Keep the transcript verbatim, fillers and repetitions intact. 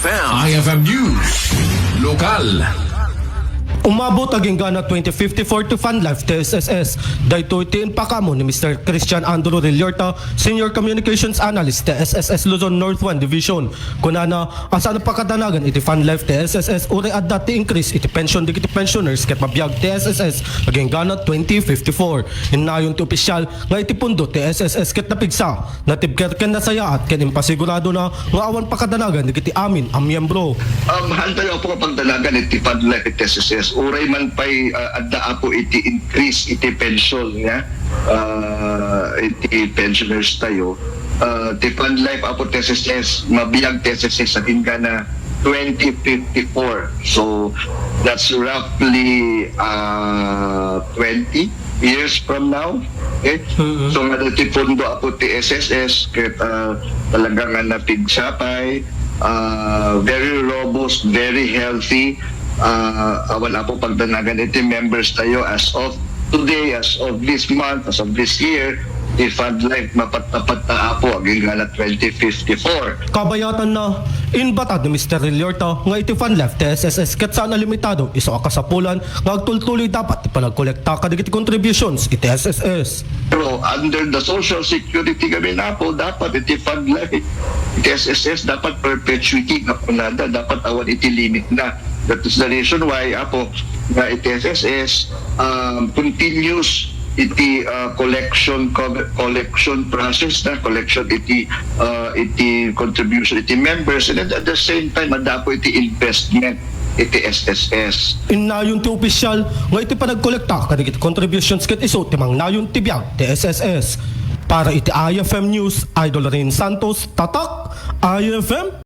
I F M News Lokal. Umabot agingga na twenty fifty-four ti Fund Life T S S S. Daytoy ti impakaammo ni Mister Christian Andrew Rilliorta, Senior Communications Analyst, T S S S Luzon North one Division. Kunana, a saan a pakadanagan iti Fund Life T S S S uray adda ti increase iti pension dagiti pensioners ket mabiag T S S S agingga na twenty fifty-four. Innayon ti opisyal nga iti pundo ti S S S ket napigsa, natibker ken nasayaat ken impasiguradona nga awan pakadanagan dagiti amin a miyembro. Um, haan tayo, Apo, nga pagdanagan iti Fund Life iti S S S. Uray man pay, ah, adda, Apo, iti increase iti pension nga, ah, iti pensioners tayo. Ah, ti Fund Life, Apo, ti S S S, mabiag ti S S S agingga na twenty fifty-four. So, that's roughly, ah, twenty years from now. Okay? Mm-hmm. So, nga ti pundo, Apo, ti S S S, ket, ah, talaga nga napigsa pay, ah, very robust, very healthy. Ah, awan, Apo, pagdanagan iti members tayo as of today, as of this month, as of this year, ti Fund Life mapatta-patta, Apo, agingga na twenty fifty-four. Kabayatanna, inbatad ni Mister Rilliorta nga iti Fund Life ti S S S ket saan a limitado isu a kasapulan nga agtultuloy dapat ti panagkolekta kadagiti contributions iti S S S. Pero under the Social Security gamin, Apo, dapat iti Fund Life iti S S S dapat perpetuity nga kunada, dapat awan iti limit na. That is the reason why, Apo, nga iti S S S, um, continuous iti, uh, collection, co-, collection process na, collection iti, uh, iti contribution iti members, and then at the same time, adda, Apo, iti investment iti S S S. Innayon ti opisyal nga iti panagkolekta kadagiti contributions ket isu ti mangnayon ti biag ti S S S. Para iti I F M News, Idol Rain Santos, Tatak, I F M.